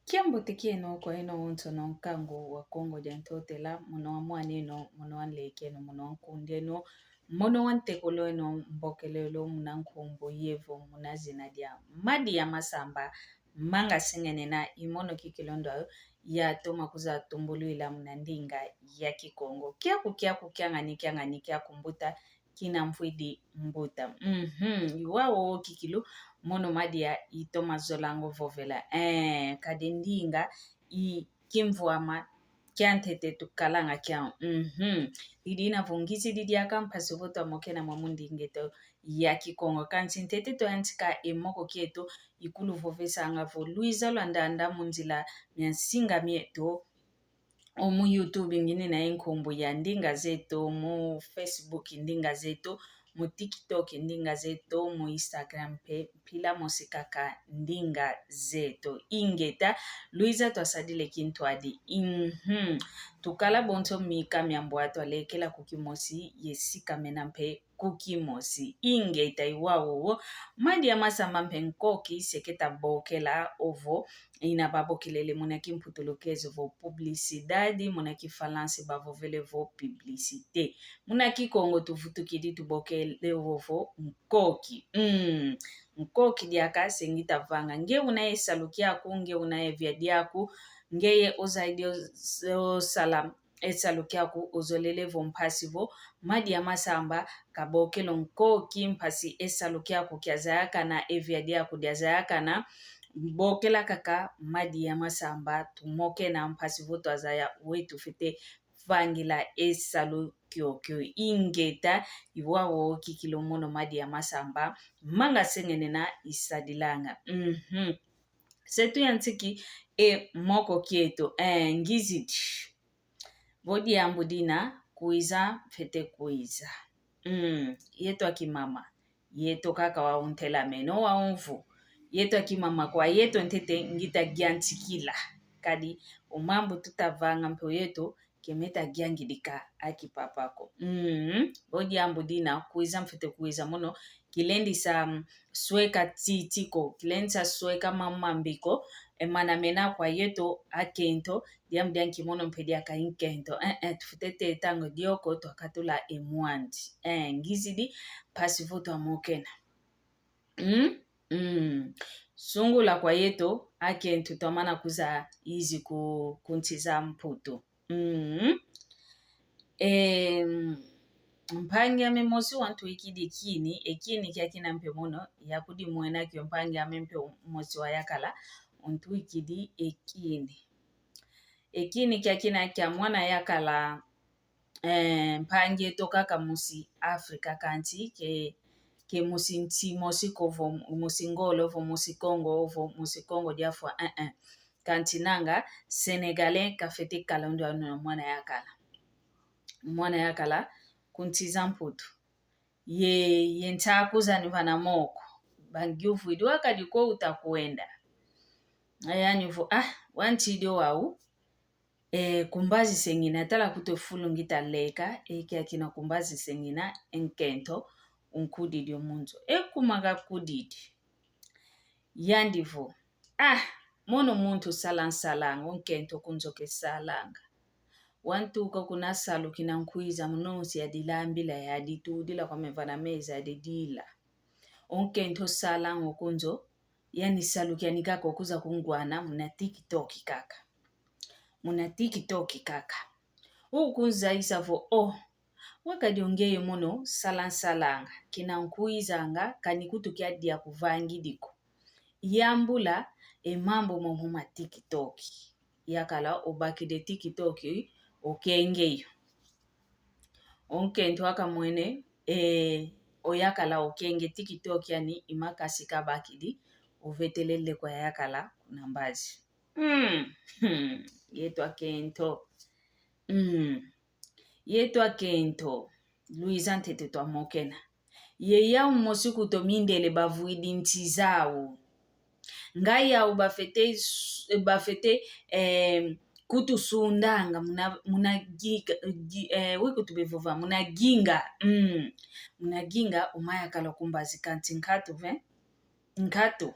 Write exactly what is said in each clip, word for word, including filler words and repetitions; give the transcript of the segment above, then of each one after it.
Kiambote kieno kwa eno onsono nkangu wa Kongo dia Ntotela, mono wa mwaneno, mono wa nlekeno, mono wa nkundeno, mono wa ntekolweno, mbokelelo muna nkumbu yevo muna zina dia Madia Masamba, manga sengenena i mono kikilu ndo yatoma kuza tumbulwila muna ndinga ya Kikongo. Kiaku, kiaku, kiangani, kiangani, kiaku mbuta, kina mfwidi mbuta. Mhm, i wau kikilu mono Madia itoma zola ngo vovela. Eh, kadi ndinga i kimvwama kiantete tukalanga kiau. Mhm. Didi ina vo ngizidi diaka mpasi vo twamokena mwamu ndinga eto ya Kikongo. Kansi ntete twayantika e moko kieto, ikulu vovesanga vo lwiza lwa ndanda mu nzila mia nsinga mieto. O mu YouTube nginina e nkumbu ya Ndinga Zeto, mu Facebook Ndinga Zeto, mu TikTok Ndinga Zeto, mu Instagram mpe mpila mosi kaka Ndinga Zeto. Ingeta, lwiza twasadile kintwadi. Mhm. Tukala bonso mika mia mbwa, twalekela ku kimosi ye sikamena mpe ku kimosi. Ingeta, i wau wo. Madia Masamba mpe nkoki se keta bokela ovo, ina babokelele muna kimputulukezo vo publicidade, muna kifalansi bavovele vo publicité. Muna Kikongo tuvutukidi tubokele ovo vo nkoki. Mm. Nkoki diaka se ngita vanga. Nge una e salu kiaku, nge una e via diaku, ngeye ozaidi o-, osala e salu kiaku, ozolele vo mpasi vo Madia Masamba kabokelo nkoki, mpasi e salu kiaku kiazayakana, e via diaku diazayakana, bokela kaka Madia Masamba, tumokena mpasi vo twazaya we tufwete vangila e salu kiokio. Ingeta, i wau kikilu mono Madia Masamba, manga sengenena isadilanga. Mhm. Se tuyantiki e moko kieto, eh, ngizidi. Vo diambu dina, kwiza mfwete kwiza. Mm, yeto akimama, yeto kaka wau ntelamene, o wau mvu. Yeto akimama kwa yeto ntete ngita yantikila. Kadi o mambu tuta vanga mpe o yeto, ke meta yangidika akipapa ko. Mm, vo diambu dina, kwiza mfwete kwiza mono, kilendi sa, mm, sweka titi ko, kilendi sa sweka mambu mambi ko, e mana mena kwa yeto akento, diambu dia nkimono mpe diaka i nkento. Eh, eh, tufwete teta ngo dioko, twakatula e mwandi. Eh, ngizidi, mpasi vo twamokena. Mm? Mm. Sungula kwa yeto akento twamana kuza izi ku, ku nsi za Mputu. Mm. Em, mpangi ame mosi wantwikidi e kini, e kini kia kina mpe mono, yakudimwena kio mpangi ame mpe mosi wayakala, untwikidi e kini. E kini kia kina kia mwana yakala, eh, mpangi eto kaka musi Afrika kanti, ke, ke musi nsi mosi ko vo, musi Ngolo vo, musi Kongo vo, musi Kongo diafwa, eh, eh. Kanti nanga, Sénégalais kafwete kala ndo anu na mwana yakala. Mwana yakala ku nsi za Mputu. Ye, ye nsaku zani vana moko. Bangi uvwidi wakadi ko uta kwenda. Yani vo, ah, wantidi o wau, e, ku mbazi se ngina, tala kutu e fulu ngita leka, e, kia kina ku mbazi se ngina, e nkento unkudidi o mu nzo. E kuma kakudidi. Yandi vo, ah, mono muntu sala nsalanga, o nkento ku nzo ke salanga. Wantuka kuna salu kina nkwiza, muno nsi yadilambila, yaditudila kwa meva na meza, yadidila. O nkento salanga o ku nzo, yani salu kiani kaka o kuza kungwana muna TikTok kaka. Muna TikTok kaka. Ukunzayisa vo, oh, wakadi o ngeye mono sala nsalanga, kina nkwizanga, kani kutu kia dia kuvangidi ko. Yambula e mambu momo ma TikTok. Yakala obakidi e TikTok, okenge yo. O nkento akamwene, e, oyakala okenge TikTok yani i makasi kabakidi, ovetelele kwa yakala kuna mbazi. Mm. Hmm. Yeto akento. Mm. Yeto akento. Lwiza ntete twamokena. Ye yau mosi kutu mindele bavwidi nsi zau. Nga yau bafwete s-, bafwete, eh, kutusundanga muna, muna gi-, gi-, eh, wikutu bevova, muna ginga. Mm. Muna ginga, o mayakala ku mbazi kanti nkatu, ve? Nkatu.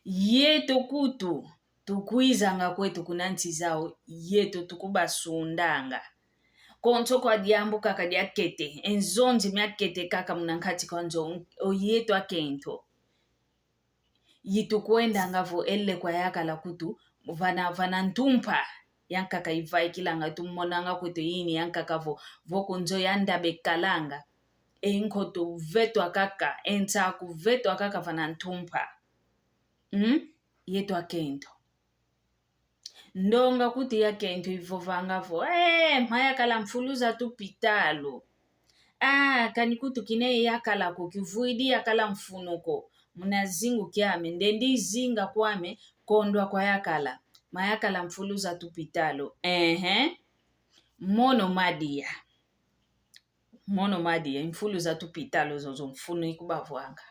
Yeto kutu, Tukwizanga kwetu kuna nsi zau, yetu tukubasundanga. Konso kwa diambu kaka diakete, e nzonzi miakete kaka muna nkati kwa nzo, o yetu akento. Yi tukwendanga vo ele kwa yakala kutu, vana, vana ntumpa yankaka ivaikilanga, tumonanga kwetu ini yankaka vo, vo ku nzo ya nda bekalanga. E nkoto vetwa kaka, e nsaku vetwa kaka vana ntumpa. Mm? Yetu akento. Ndonga kutu yakento ivovanga vo, eh, mha yakala mfulu za tupitalu. Ah, kani kutu kine yakala ko, kivuidi yakala mfunu ko. Muna zingu kiame, ndendi zinga kwame, kondwa kwa yakala. Mha yakala mfulu za tupitalu. Ehe. Mono madia. Mono madia, mfulu za tupitalu zozo mfunu ikubavwanga.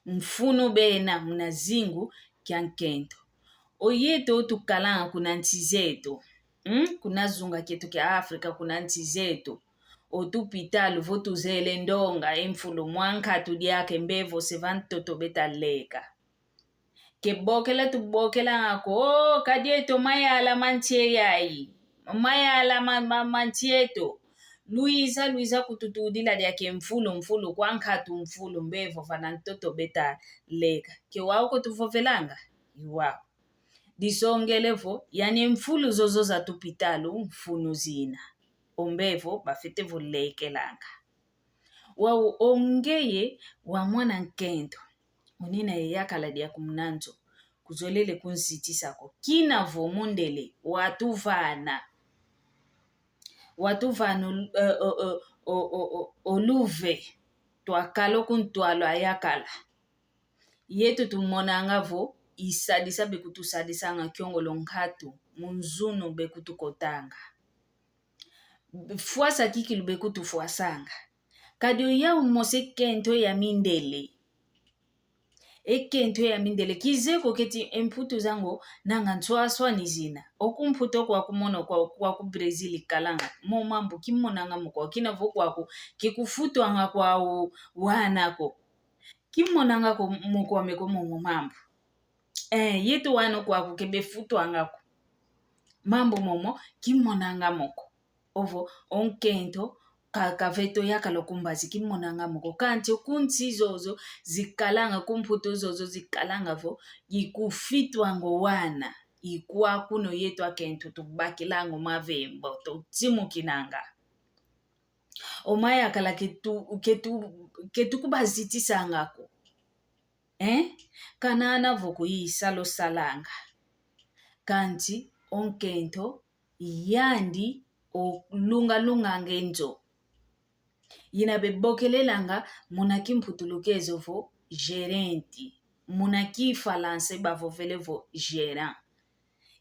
Mfunu bena muna zingu kia nkento. O yetu tukalanga kuna nsi zetu. Mm? Kuna zunga kietu kia Afrika, kuna nsi zetu. O tupitalu vo tuzele ndonga, e mfulu mwa nkatu diaka e mbevo se va ntoto beta leka. Ke bokela tubokelanga ko, oh, kadi eto mayala ma nsi eyayi, mayala ma, ma, ma nsi eto. Lwiza, lwiza kututudila diaka e mfulu, mfulu, kwa nkatu mfulu, mbevo vana ntoto beta leka. Ke wau ko tuvovelanga? I wau. Disongele vo, yani e mfulu zozo za tupitalu, mfunu zina. O mbevo, bafete vo lekelanga. Wau o ngeye wa mwana nkento, unina ye yakala diaku muna nzo, kuzolele kunzitisa ko. Kina vo mundele watuvana. Watuvana ol-, eh, o, o, o, o, o, oluve, twakala ku ntwala yakala. Yetu tumonanga vo isadisa bekutusadisanga kiongolo nkatu, mu nzunu bekutukotanga. Fwasa kikilu bekutufwasanga. Kadi oyau mosi e kento ya mindele. E kento ya mindele. Kizeye ko keti e Mputu zango nanga nswaswani zina. Oku Mputu kwaku mono kwa, kwaku Brazil kalanga. Mo mambu kimonanga mo kwau. Kina vo kwaku kikufutwanga kwau wana ko. Kimonanga ko mo kwame ko momo mambu. Eh, yetu wano kwaku ke befutwanga ko. Mambu momo, kimonanga mo ko. Ovo, o nkento, ka, ka veto yakala ku mbazi, kimonanga mo ko. Kanti oku nsi zozo zikalanga, ku Mputu zozo zikalanga vo, ikufitwanga o wana, i kwaku no yetu akento tubakilanga o mavembo, tutimukinanga. O mayakala ketu, ketu, ketu kubazitisanga ko. Eh? Kanana vo kuyi sala osalanga. Kanti o nkento yandi olungalunganga e nzo. Yina bebokelelanga muna kimputulukezo vo gerente. Muna kifalansa bavovele vo gérant.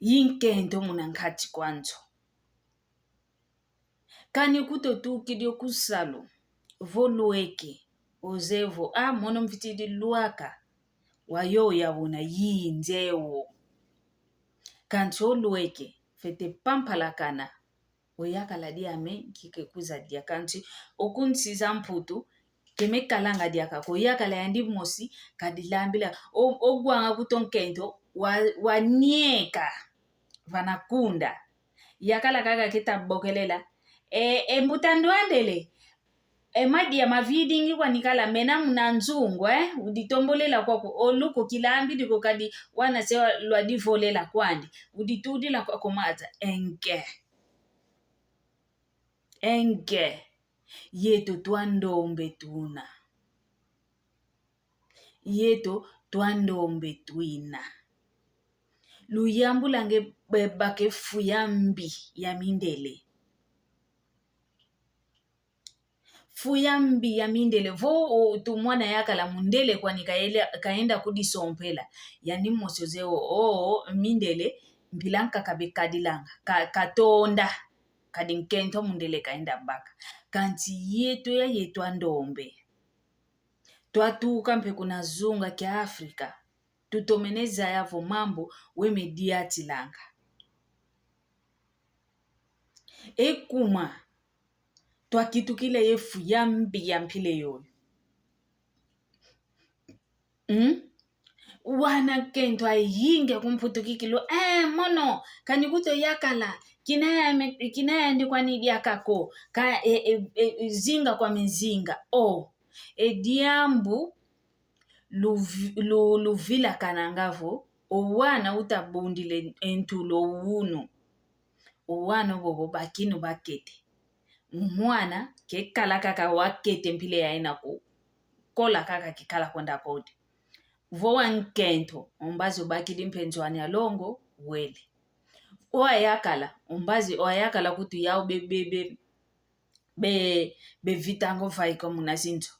Yi nkento muna nkati kwa nzo. Kani kutu otukidi oku salu, vo lweke, ozeye vo, ah, mono mfitidi lwaka, wayoya una yi nzeye wo. Kanti olweke, fete pampalakana, o yakala diame, kike kwiza dia kanti, oku nsi za Mputu, ke mekalanga diaka ko, yakala yandi mosi, kadilambila, o, ogwanga kutu o nkento, wa, wanieka, vana kunda. Yakala kaka keta bokelela. E, e mbuta Ndwandele. E madia mavidingi kwani kala mena muna nzungu, eh? Uditombolela kwaku oluku kilambidi ko kadi wana se lwadivolela kwandi. Uditudila kwaku maza. Enke. Enke. Yetu twa ndombe tuna. Yetu twa ndombe twina. Luyambulange be-, baka e fu ya mbi ya mindele. Fu ya mbi ya mindele. Vo o, tu mwana yakala mundele kwani kaele-, kaenda kudisompela. Yani mosi ozeye o, o, mindele, mpila nkaka bekadilanga. Ka, katonda. Kadi nkento mundele kaenda baka. Kanti yetu ya yetu a ndombe. Twatuka mpe kuna zunga kia Afrika, tutomene zaya vo mambu weme diatilanga. Ekuma, twakitukila ye fu ya mbi ya mpila yoyo. Hmm? Wana nkento ayingi kumputukikilo, eh, mono, kani kuto yakala, kina yame-, kina yandi kwani diaka ko, ka, e, e, e, zinga kwame zinga. O, e diambu luvi-, lu-, luvilakananga vo, o wana uta bundila e ntulu o unu. O wana obobo bakinu bakete. Mwana kekala kaka wakete mpila yayina ko. Kola kaka kekala kwenda kodi. Vo wa nkento, o mbazi obakidi mpe nzo ani alongo, wele. O ayakala, o mbazi o ayakala kutu yau be, be, be, be, bevitanga ovaika muna zinzo.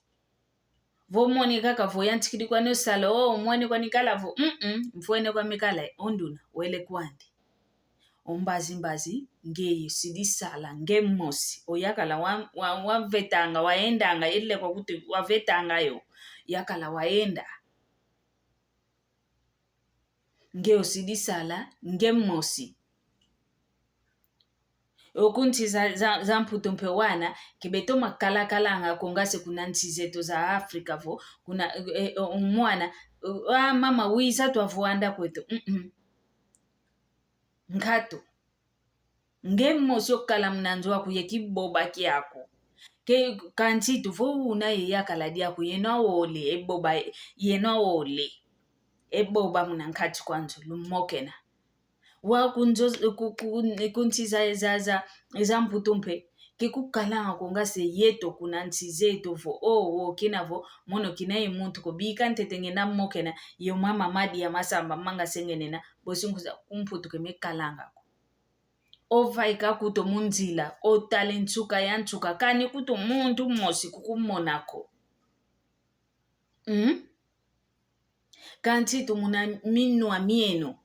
Vo moni kaka vo yantikidi kwani osala, o, mwene kwani kala vo, mm, mfwene kwame kala, o nduna, wele kwandi. O mbazi mbazi, ngeye sidi sala, nge mosi, o yakala wa, wa, wavetanga, waendanga, yele kwa kutu wavetanga yo, yakala waenda. Nge osidi sala, nge mosi. Oku nsi za, za, za Mputu mpe wana, ke betoma kalakalanga ko ngase kuna nsi zeto za Afrika vo, kuna, e, e, o mwana, o, a mama wiza twavwanda kweto. Mm-mm. Nkatu. Nge mosi okala muna nzo aku ye kiboba kiaku. Ke kansi tu vo una ye yakala diaku yeno awole, e boba yeno awole. E boba muna nkati kwa nzo lumokena. Wa ku nzo, ku, ku, ku nsi za, za, za, za Mputu mpe. Ke kukalanga ko ngase yeto kuna nsi zeto vo, o, o, kina vo, mono kina ye muntu ko bika ntete ngenda mokena, ye mama madi ya masamba manga sengenena, bosi nkuza ku Mputu ke mekalanga ko. Ovaika kuto mu nzila, otale nsuka ya nsuka, kani kuto muntu mosi kukumona ko. Mm? Kansi tu muna minwa mieno.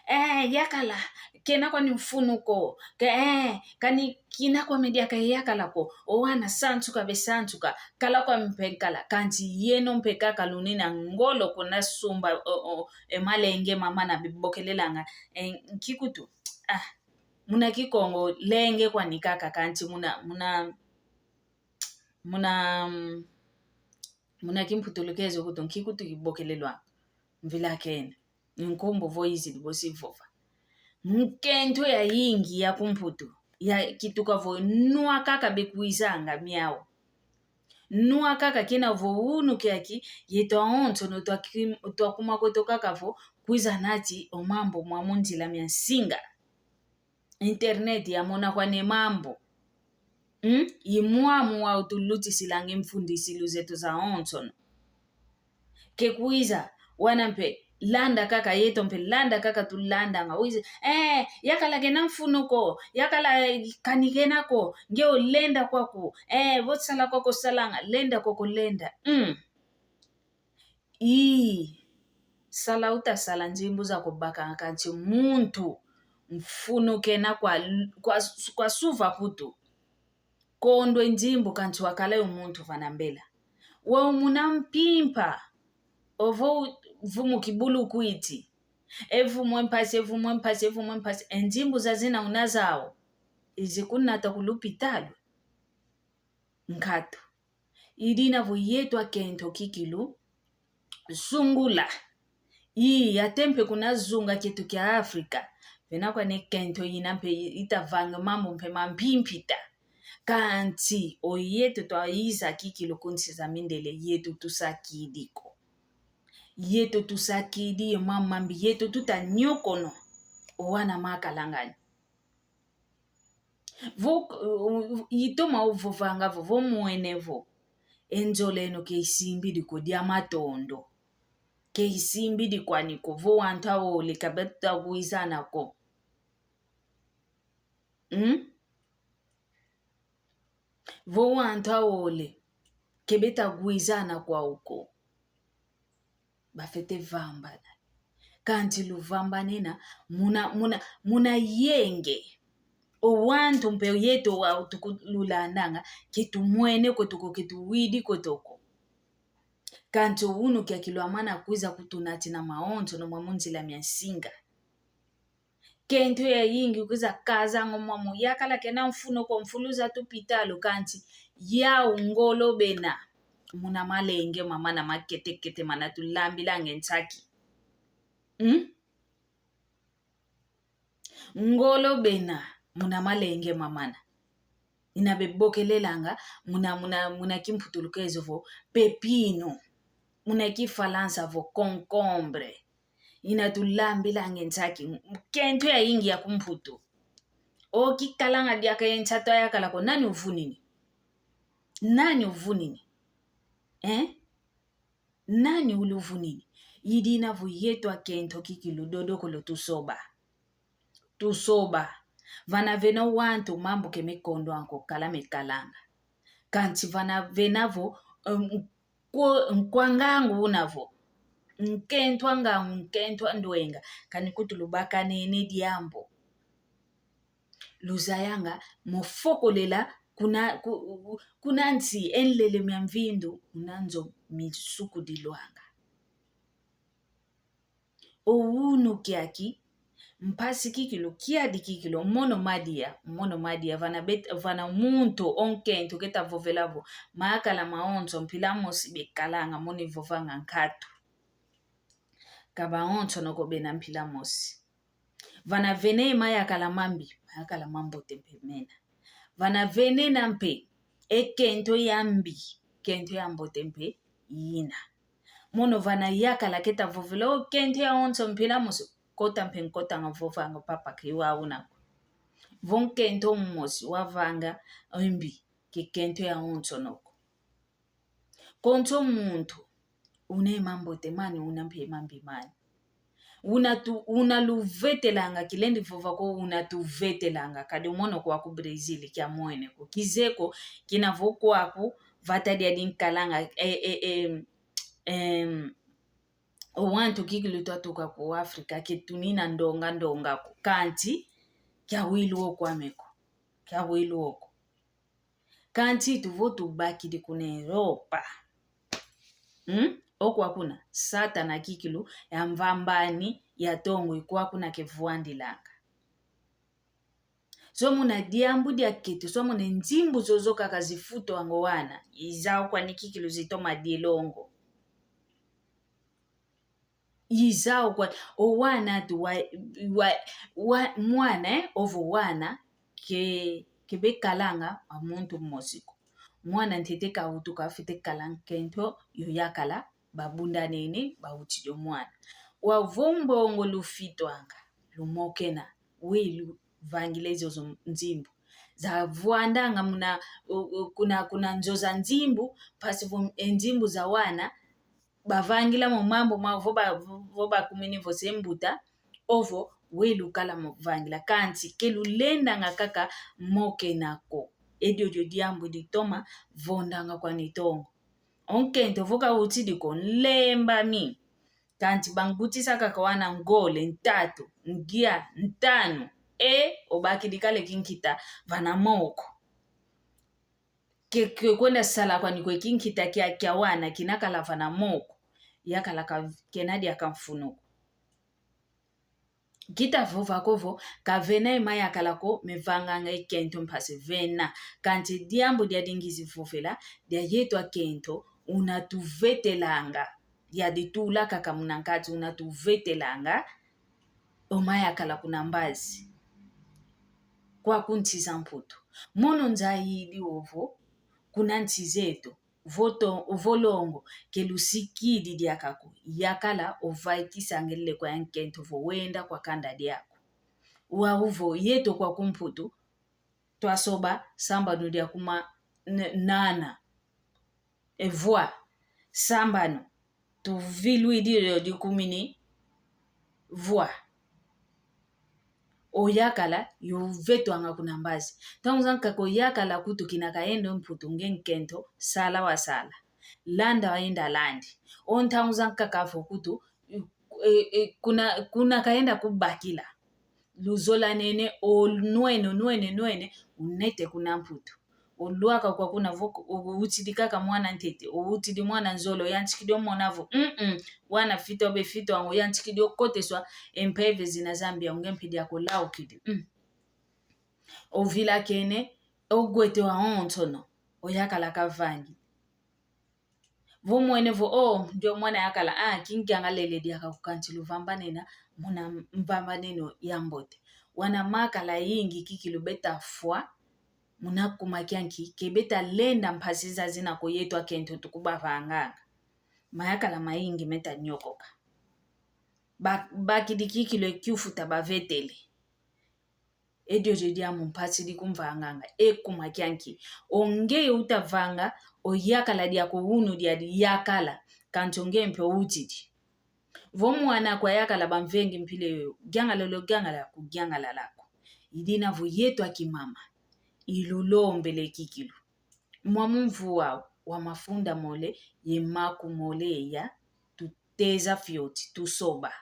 Eh, yakala, kena kwani mfunu ko. Ke, eh, kani kina kwame diaka yakala ko. O wana sansuka be sansuka. Kala kwame mpe nkala. Kansi yeno mpe kaka lunina ngolo kuna sumba, o, o, e malenge mama na bibokelelanga. E, nki kutu. Ah, muna Kikongo lenge kwani kaka kansi muna, muna, muna, mm, muna Kimputulukezo kutu nki kutu kibokelelwa. Mvila kena. Nkumbu vo izidi bosi vova. Nkento yayingi ya ku Mputu. Ya kituka vo nwa kaka bekwizanga miau. Nwa kaka kena vo unu kiaki, yeto awonsono twa ki-, twakuma kweto kaka vo, kwiza nati o mambu mwa mu nzila mia nsinga. Internet yamona kwane mambu. Hmm? I mwamu wau tulutisilanga e mfundisilu zeto zawonsono. Ke kwiza, wana mpe, landa kaka yeto mpe, landa kaka tulandanga. Wizi, eh, yakala kena mfunu ko, yakala, eh, kani kena ko, nge olenda kwaku, eh, vo sala kwaku salanga, lenda kwaku lenda. Mm. Ii, sala uta sala nzimbu za kubakanga kansi muntu, mfunu kena kwa, kwa, kwa suva kutu. Kondwa e nzimbu kansi wakala yo muntu vana mbela. Wau muna mpimpa, ovo vumu kibulukwiti. E vumu e mpasi, e vumu e mpasi, e vumu e mpasi. E nzimbu zazina una zau. Izi kunata ku lupitalu. Nkatu. Idina vo yeto akento kikilu, sungula. Ii, ate mpe kuna zunga kieto kia Afrika. Vena kwane kento ina mpe i-, itavanga mambu mpe mampimpita. Kansi, o yeto twaiza kikilu ku nsi za mindele, yeto tusakidi ko. Yeto tusakidi ye mambu mambi, yeto tuta nyokono. O wana makalangani. Vo, uh, itoma ovovanga vo, vo mwene vo. E nzola eno ke isimbidi ko dia matondo. Ke isimbidi kwani ko, vo wantu awole ka beta kwizana ko. Hmm? Vo wantu awole ke beta kwizana kwau ko. Bafete vambana. Kansi luvambanena, muna, muna, muna yenge. O wantu mpe yeto wau tukululandanga, ke tumwene ko tuko, ke tuwidi ko tuko. Kansi o unu kiaki lwamana kwiza kutunatina mawonsono mwa mu nzila mia nsinga. Kento yayingi kwiza kazanga mwamu yakala kena mfunu ko, mfulu za tupitalu kansi yau ngolo bena. Muna malenge mamana maketekete mana tulambilanga e nsaki. Hmm? Ngolo bena muna malenge mamana. Ina bebokelelanga muna, muna, muna kimputulukezo vo pepino. Muna kifalansa vo concombre. Ina tulambilanga e nsaki. Kento yayingi ya kumputu. O kikalanga diaka ye nsatu ayakala ko, nani uvunini? Nani uvunini? Eh? Nani uluvunini? Idina vo yeto akento kikilu dodokolo tusoba. Tusoba. Vana vena wantu mambu ke mekondwanga ko kala mekalanga. Kansi vana vena vo, um, nkwa-, nkwa ngangu una vo. Nkento a ngangu, nkento a ndwenga. Kani kutu lubakanene diambu. Luzayanga mo fokolela kuna, ku-, ku-, kuna nsi e nlele mia mvindu una nzo misukudilwanga. O unu kiaki, mpasi kikilu, kiadi kikilu, mono madia, mono madia, vana bet-, vana muntu o nkento keta vovela vo, mayakala maonso mpila mosi bekalanga, mono ivovanga nkatu. Ka baonsono ko bena mpila mosi. Vana vene mayakala mambi, mayakala mambote mpe mena. Vana vene na mpe, e kento ya mbi, kento ya mbote mpe ina. Mono vana yakala keta vovela o kento yaonso mpila mosi, kota mpe nkotanga vovanga papa ke wa una ko. Vo nkento mosi wavanga mbi, ke kento yaonsono ko. Konso muntu, una e mambote mani, una mpe e mambi mani. Una tu-, una luvetelanga, kilendi vova ko una tuvetelanga, kadi o mono kwaku Brazil, kia mwene ko. Kizeye ko, kina vo kwaku, vata diadi nkalanga, e, e, e, em, o wantu kikilu twatuka ku Afrika, ke tunina ndonga ndonga ko. Kansi, kia wilu o kwame ko. Kia wilu o ko. Kansi tuvo tubakidi kuna Europa. Hmm? O kwa kuna, Satana kikilu, ya mvambani, ya tongo, i kwa kuna kevwandilanga. So muna diambu diakete, so muna nzimbu zozo kaka zifutwanga o wana, i zau kwani kikilu zitoma dilongo. I zau kwa, o wana tu wa, wa, wa, mwana, eh, ovo wana, ke, ke bekalanga wa muntu mosi ko. Mwana ntete kawutuka fwete kala nkento yo yakala, babundanene, bawutidi o mwana. Wau vo mbongo lufitwanga, lumokena, we luvangila zozo nzimbu. Zavwandanga muna, u-, u-, kuna, kuna nzo za nzimbu, mpasi vo e nzimbu za wana, bavangila mo mambu mau vo ba, vo bakumini vo se mbuta, ovo we lukala mo vangila. Kansi ke lulendanga kaka mokena ko. E diodio diambu ditoma vondanga kwani tongo. O nkento vo kawutidi ko, nlembami. Kansi bangutisa kaka wana ngole, ntatu, ngia, ntanu. E, obakidi kala e kinkita vana moko. Ke, ke kwenda sala kwani kwe kinkita kia, kia wana kina kala vana moko. Yakala ka, kena diaka mfunu ko. Kita vova ko vo, ka vena e mayakala ko mevanganga e kento mpasi vena. Kansi diambu diadi ngizi vovela, dia yeto akento, una tuvetelanga. Diadi tula kaka muna nkati, una tuvetelanga, o mayakala kuna mbazi. Kwaku nsi za Mputu. Mono nzayidi ovo, kuna nsi zeto, vo to-, vo longo, ke lusikidi diaka ko, yakala ovaikisangele kwa nkento vo wenda kwa kanda diaku. Wau vo, yeto kwaku Mputu, twasoba sambanu dia kuma n-, nana. E vwa, sambanu, tuvilwidi yo dikumini vwa. O yakala, yo vetwanga kuna mbazi. Ntangu zankaka o yakala kutu kina kayenda o Mputu nge nkento, sala wasala. Landa wayenda landi. O ntangu zankaka vo kutu, e, e, kuna, kuna kayenda kubakila. Luzolanene, o nwene, o nwene, nwene, unete kuna Mputu. Olwaka kwa kuna vo, o, o, utidi kaka mwana ntete, o, utidi mwana nzole, oyantikidi omona vo, mm, mm, wana fito be fito ango, oyantikidi okoteswa, e mpeve zina Zambia, o nge mpe diaka olaukidi. Mm. Ovilakene, ogwete wawonsono, o yakala kavangi. Vo mwene vo, oh, ndio mwana yakala, ah, kingiangalele diaka ko kansi luvambanena muna mvambaneno ya mbote. Wana makala yingi kikilu beta fwa, muna kuma kia nki, ke beta lenda mpasi zazina ko yeto akento tukubavanganga. Mayakala mayingi meta nyokoka. Ba-, bakidi kikilu e kiufu tabavetele. E diodio diambu mpasi dikumvanganga, e kuma kia nki. O ngeye utavanga, o yakala diako unu diadi yakala, kansi o ngeye mpe o utidi. Vo mwana kwa yakala bamvengi mpila yoyo, giangala lo giangala ko, giangala lako. I dina vo yeto akimama, ilulombele kikilu. Mwa mumvu wau wa mafunda mole ye maku mole ya, tuteza fioti, tusoba.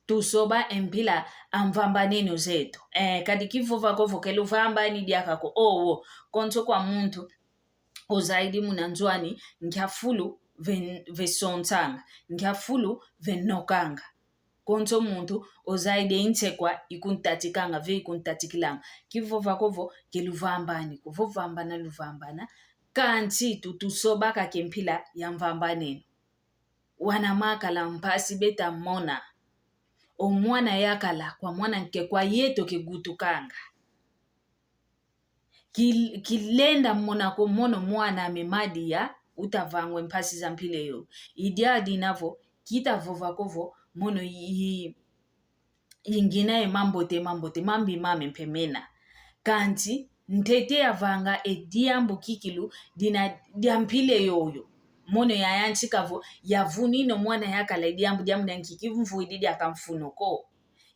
Tusoba e mpila a mvambaneno zeto. Eh, kadi kivova ko vo ke luvambani diaka ko, owo. Konso kwa muntu ozaidi muna nzo ani, nkia fulu ve, ve sonsanga, nkia fulu ve nokanga. Konso muntu ozaidi e nsekwa ikuntatikanga, ve ikuntatikilanga. Kivova ko vo ke luvambani ko, vo vambana luvambana. Kansi tu, tusoba kaka e mpila ya mvambaneno. Wana makala mpasi beta mona. O mwana yakala kwa mwana nke kwa yeto ke gutukanga. Ki-, kilenda mona ko mono mwana ame madi ya utavangwe mpasi za mpila yoyo. I diadi dina vo, kita vova ko vo, mono i, i, ingina e mambote, mambote, mambi mame mpe mena. Kansi, ntete yavanga e diambu kikilu dina dia mpila yoyo. Mono yayantika vo, yavunina o mwana yakala e diambu, diambu dia nki, kimvuidi diaka mfunu ko.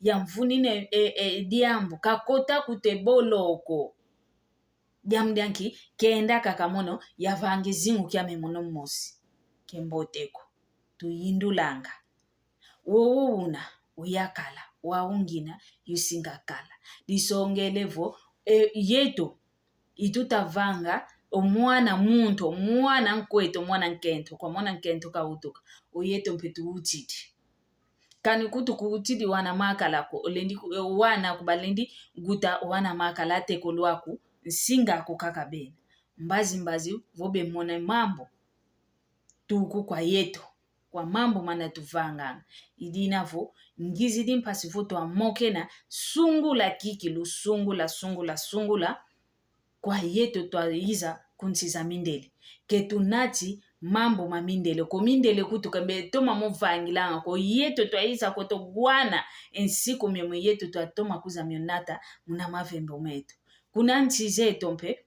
Yamvunina e, e, e diambu, kakota kutu e boloko. Diambu dia nki, kenda kaka mono, yavangi zingu kiame mono mosi. Ke mbote ko. Tuyindulanga. Wowo una, uyakala, waungina, yusinga kala. Disongele vo, e, yeto, itutavanga, o mwana muntu, o mwana nkweto, o mwana nkento, kwa mwana nkento kautuka, o yeto mpe tuutidi. Kani kutu kuutidi wana makala ko, olendi ku-, e, wana kubalendi guta wana makala atekolo aku, nsinga aku kaka bena. Mbazi mbazi, vo bemona mambu, tuku kwa yeto. Kwa mambu mana tuvanganga. I dina vo, ngizidi mpasi vo twamokena, sungula kikilu, sungula, sungula, sungula, kwa yeto twayiza ku nsi za mindele. Ke tunati mambu ma mindele ko, mindele kutu ke betoma mo vangilanga ko, yeto twayiza ko tugwana e nsiku miomio yeto twatoma kwiza mio nata muna mavembo meto. Kuna nsi zeto mpe,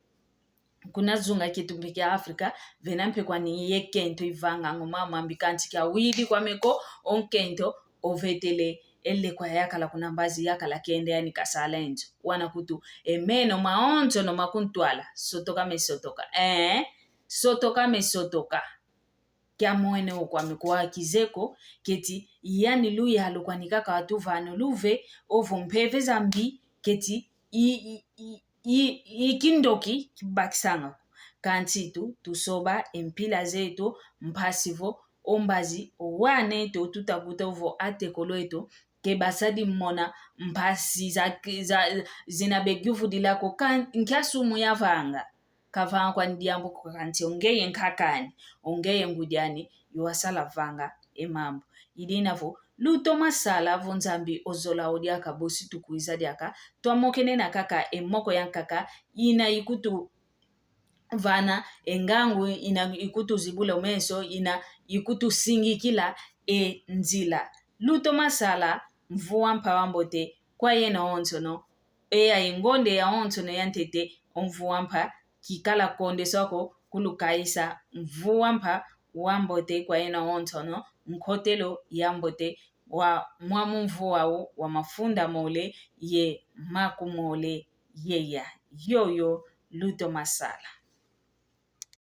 kuna zunga kieto mpe kia Afrika, vena mpe kwani ye kento ivanganga o mambu mambi kansi kiawidi kwame ko, o nkento ovetele e lekwa yakala kuna mbazi yakala kende yani kasala e nzo. Wana kutu, e meno mawonsono makuntwala, sotoka me sotoka. Eh, sotoka me sotoka. Kiamwene o kwame kwa kizeye ko, keti yani luyalu kwani kaka watuvana luve, ovo mpeve za mbi, keti i, i, i, i, i kindoki kibakisanga ko. Kansi tu, tusoba e mpila zeto, mpasi vo, o mbazi, o wana eto, tutakuta ovo atekolo eto, ke basadi mona mpasi za, za, zina beyuvudila ko kan-, nkia sumu yavanga. Kavanga kwani diambu ko kansi ongeye nkak'ani, ongeye ngudi ani, yo wasala vanga e mambu. I dina vo, lutoma sala vo Nzambi ozola o diaka bosi tukwiza diaka, twamokenena kaka e moko yankaka, ina ikutu vana e ngangu, ina ikutuzibula o meso, ina ikutusingikila e nzila. Lutoma sala, mvu wampa wambote kwa yeno wonsono, e ya ingonde yawonsono yantete, o mvu wampa kikala kondeso ko kulukayisa, mvu wampa wambote kwa yeno wonsono, nkotelo yambote wa mwa mumvu wau wa mafunda mole ye maku mole yeya. Yoyo, lutoma sala.